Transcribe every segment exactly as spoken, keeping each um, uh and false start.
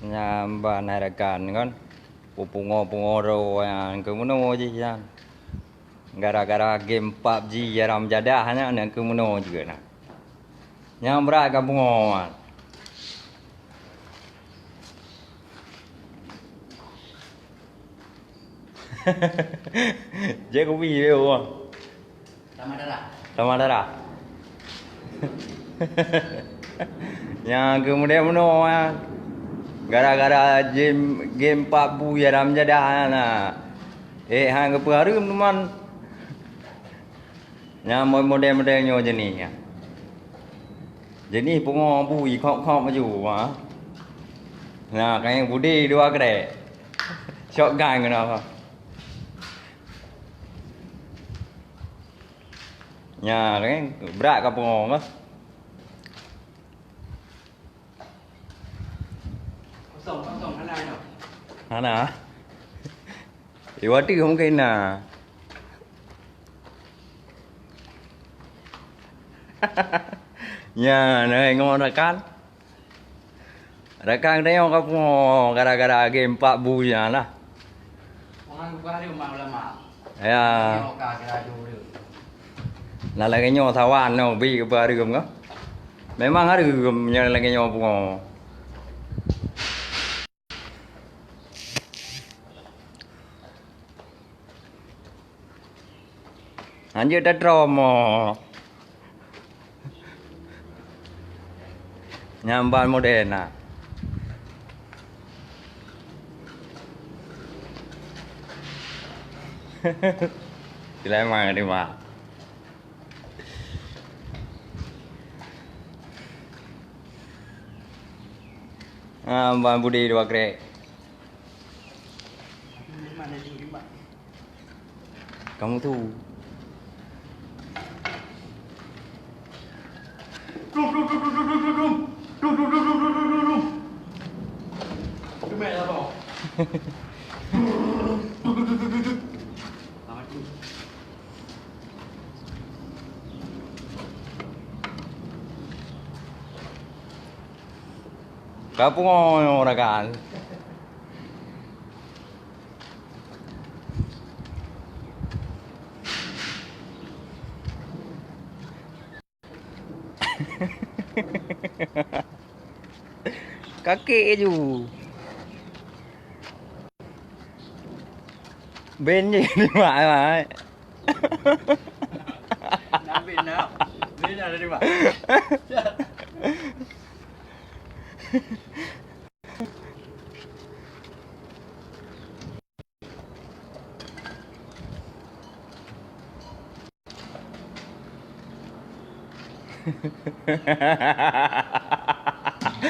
Nyan ban hai rakan kan. Pungo-pungo droe nyan keu meunoe jih nyan. Gara-gara game pub G haram jadah nyan, nyan keu meunoe jih na. Nyang brat ka pungo nyan. Jeuet kubi lé, oh. Sama darah. Sama darah. Nyang keumudian bunoe, ah, gara-gara game, game pub G haram jadah na. Eh, han geupeuhareuem teuma. Nyang model-model nyoe jeunèh nyan. Jeunèh pungo bui khok-khok laju, ha. Nah, kayèe budé dua krek. Shotgun keunoe. Nya, kan brat ka pungo ka. Kosong, kosong, hana nyoe. Hana. Iwa tu mungkin na. Nya, na ngon rakan. Rakan tanyoe ka pungo gara-gara game pub G nyan lah. Orang bukan ada umat ulama. Ya. Nyoe ka kira dulu. Nah, lagèe nyoe sawan nyoe bi keu hareuem ka. Memang hareuem nyoe lagèe nyoe pungo. Hanjeuet tatrom mo. Nyan ban model na. Sulaiman ka terima. Ah, ban budé dua krek. Kamu tu. Ka pungo nyoe rakan. Kakek laju. Ben je ni mak, mak. Nak ben nak. Ben nak dari mak.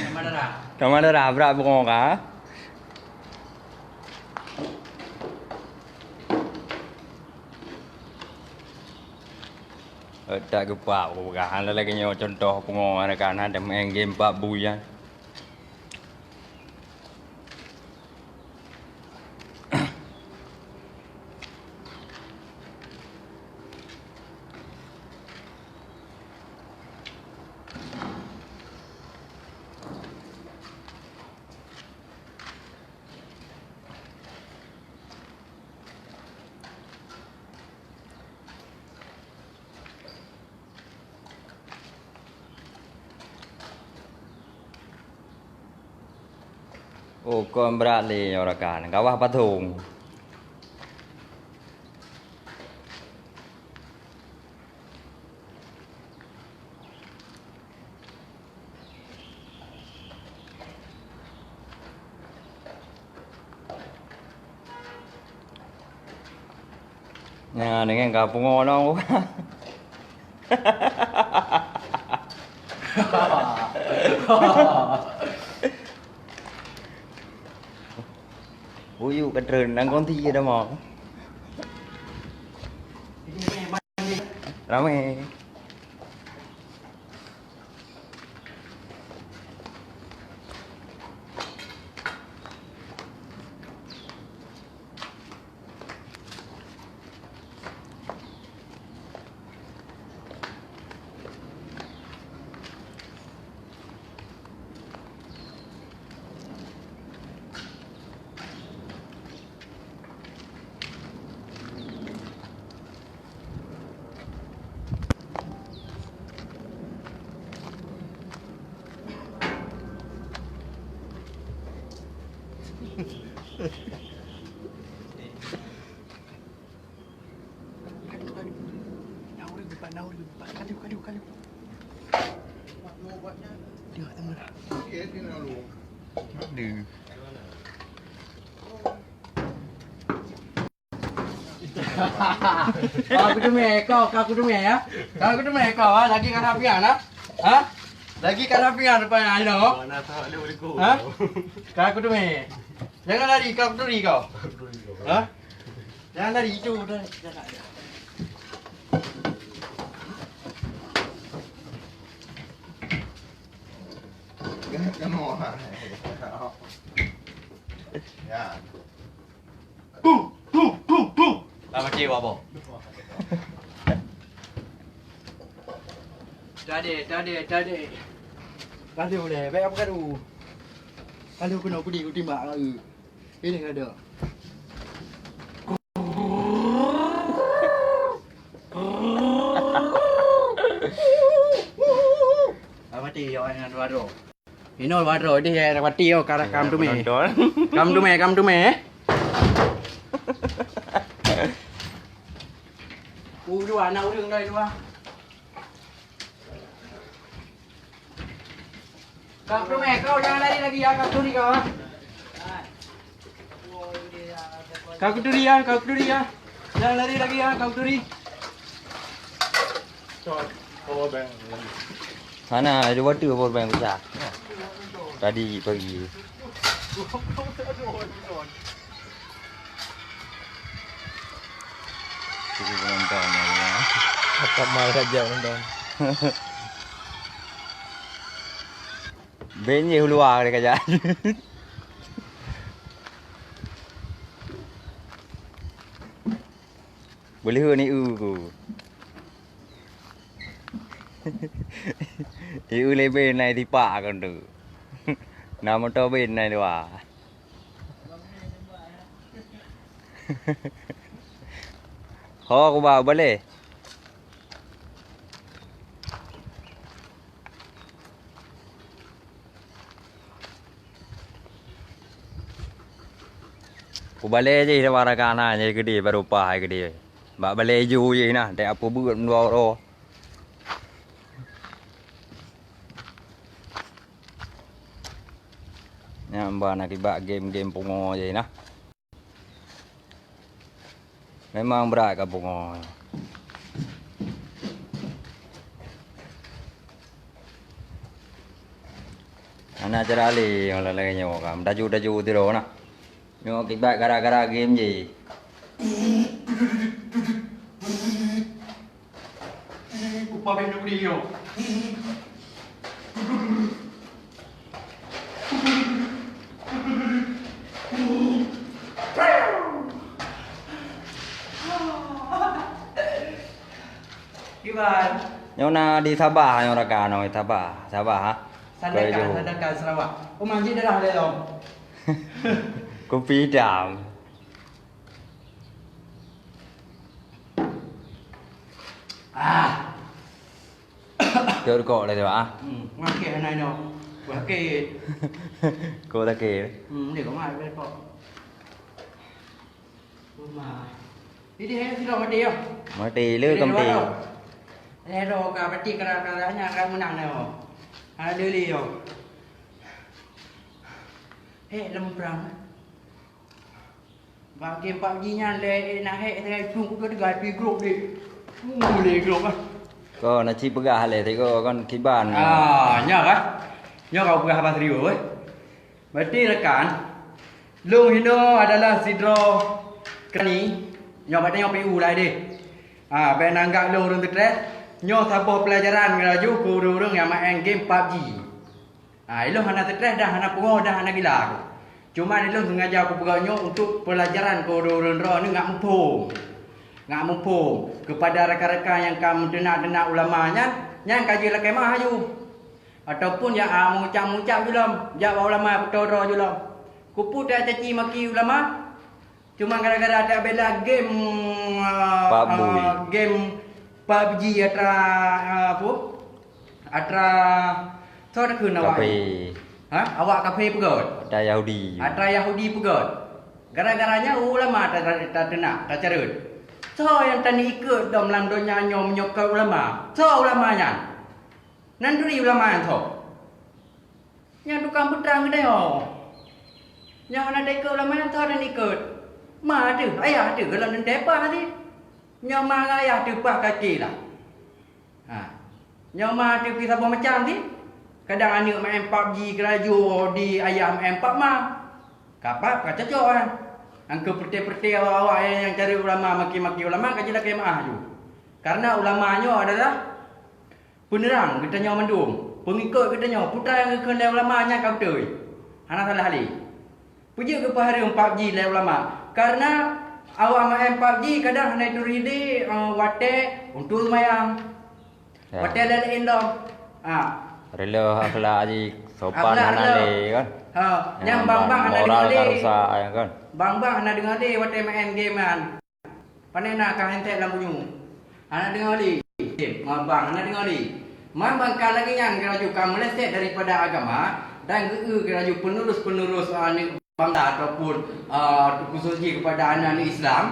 Sama darah. Sama darah, brat bungong ka. Eh, tak geupak, bukan. Hana lagèe nyoe contoh pungo aneuk-aneuk ada main game pub G nyan. Oh, kon brat lé nyoe rakan. Kawah patong. Nah, dengan ka pungo nong. Buyuk ka treun nang konti ada mau. Ramai. Aduh, aduh. Aduh, aduh. Aduh. Ka kuteumé kau, ka kuteumé, ya? Ka kuteumé kau, ha? Lagi ka rapian, ha? Ha? Lagi ka rapian rupanya, you know? Ha? Ka kuteumé. Jangan lari, ka kuturi kau. Ha? Jangan lari, itu dah. Ya. Tum, tum, tum, tum. Lah mati, Wak Bo. Tadi, tadi, tadi. Lalu deh, baik apa kadu? Lalu kena kudi, kudi mak lagi. Ini ada. Lah mati, awak dengan dua tu. Inoe baroe deh, eh, pati yo, ka, kam teumé. Penonton. Kam teumé, kam teumé, eh. Uh, dua, na ureueng doi dua. Kam teumé, kau jangan lari lagi ya, kam turi kau, ah. Kau kuturi ya, kau kuturi ya. Jangan lari lagi ya, kau kuturi. Sana ada water power bank besar. Tadi pagi. Cukup penonton ya. Apa mal saja penonton. Ben je keluar dia kajak. Boleh ni u ku. Iu lebe nai tipak kon tu. Na moto ben nai dua. Ho ku ba baleh. Kubalée jih di waragana jih keudeh, baru paih keudeh. Bak balée ju jih nah, dek apui beuet meudua uroe. Nyan ban akibat game-game pungo jih nah. Memang brat ka pungo. Hana cara lé nyang lagée nyoe ka, meudaju-daju sidroe na. Nyoe akibat gara-gara game jih. Upah bak neubri nyoe. Kiban. Nyoe na di Sabah, nyoe rakan nyoe Sabah. Sabah, ha? Sandakan, Keu Johor. Sandakan Sarawak. Oh, manjit darah dia, Long. Kopi hitam. Ah. Cok rukok dah tu, ah. Hmm, makai hana ino. Makai. Kau tak kira? Hmm, ni kau mai rukok. Rumah. Jadi, hai sudah mati ya. Mati le kampi. Hai dah ka mati kera-kera nya akan menang dah. Ada le yo. Hei, lem perang. Bak game PUBG nyan lé, eh, na hék, eh, cung kutu teuga pi grup deh. Uh, lé grup ah. Ko na ci peugah lé tiko kon kiban. Ah, nya kah? Nya kau peugah haba serius, eh. Berarti rakan, lôn hino adalah sidroe keurani, nyoe bak tanyoe P U lah deh. Ah, bèk na anggap lôn ureueng stres. Nyoe saboh pelajaran laju keu ureueng-ureueng nyang maén game PUBG. Ha, ilôn hana stres dah, hana pungoh dah, hana gila. Cuma ilôn sengaja kupeugah nyoe untuk pelajaran keu ureueng-ureueng droeneuh ngak muphom. Ngak muphom kepada rakan-rakan nyang ka meuteunak-teunak ulama nyan, nyan ka jeuet lakèe meu'ah aju. Ataupun jak, ah, meucak-meucak ju lom, jak bak ulama peutoe droe ju lom. Keupeue tacaci maki ulama? Cuma gara-gara tabela game, ah, PUBG. Ah, game PUBG atra, ah, apa? Atra, soe takheun awak? Kafé. Ha? Awak kafé peugöt? Atra Yahudi. Atra Yahudi peugöt. Gara-gara nyan ulama ta-, ta-, tateunak, tacareuet. Soe nyang taneuk ikot dom lam donya nyoe meunyoe kon ulama? Soe ulama nyan? Nan turi ulama nyan soe? Nyang tukang peutrang geutanyoe. Nyang hana taikot ulama nyan soe taneuk ikot? Ma teuh, ayah teuh, golom teuntée paih cit. Nyoe ma ngon ayah teuh paih kaki lah. Ha. Nyoe ma teuh pih saboh macam cit. Kadang aneuëk maén PUBG keurajeuen di ayah maén pab ma. Ka pab ka cocok kan. Angka peureté-peureté awak-awak nyang, nyang cari ulama, maki-maki ulama ka jilakée meuáh ju. Karena ulama nyoe adalah peuneurang geutanyoe mandum, peungikot geutanyoe, peue nyang geukheun lé ulama nyan ka beutôi. Hana salah lé. Peue jeuet geupeuhareuem PUBG lé ulama? Karena awak maén PUBG kadang hana turi lé, eh, watée untuk seumayang. Ya. Watée laén-laén dom. Ha. Reuloh akhlak jih, sopan akhlak hana reuloh. Lé kan. Ha, nyang bang-bang hana moral deungoe lé. Ka rusak, ya kan? Bang-bang hana deungoe lé watée maén game nyan. Pane na ka hantet lam bunyueng. Hana deungoe lé. Bang-bang hana deungoe lé. Man bang ka lagée nyan geuraju ka meuleset daripada agama dan geu-eu geuraju penerus-penerus aneuëk bangsa ataupun, ah, khusus jih kepada aneuëk-aneuëk Islam,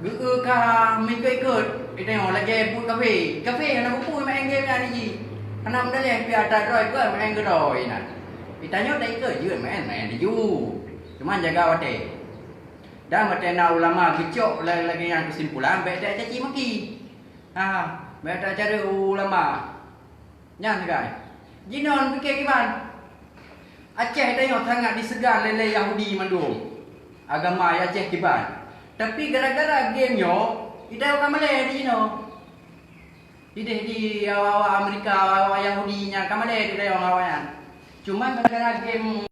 geu-eu ka mengikut-ikut. Geutanyoe lagée buet kafe. Kafe hana beupue maén game nyan jih. Hana meudaleh pih ata droe pun maén keudroe nyan. Geutanyoe taikot jeuet maén, maén laju. Cuman jaga watée. Dan watée na ulama geucok lagée nyang keusimpulan, bék tacaci maki. Ha, bék tacari ulama. Nyan sagai. Jinoe neupiké kiban. Aceh tanyoe sangat diseugan lé, lé Yahudi mandum. Agama Aceh kiban. Tapi gara-gara game nyoe, idai ka malée di jinoe. Ideh di awak-awak Amerika, awak-awak Yahudi nyan ka malée di dayong awaknyan. Cuman gara-gara game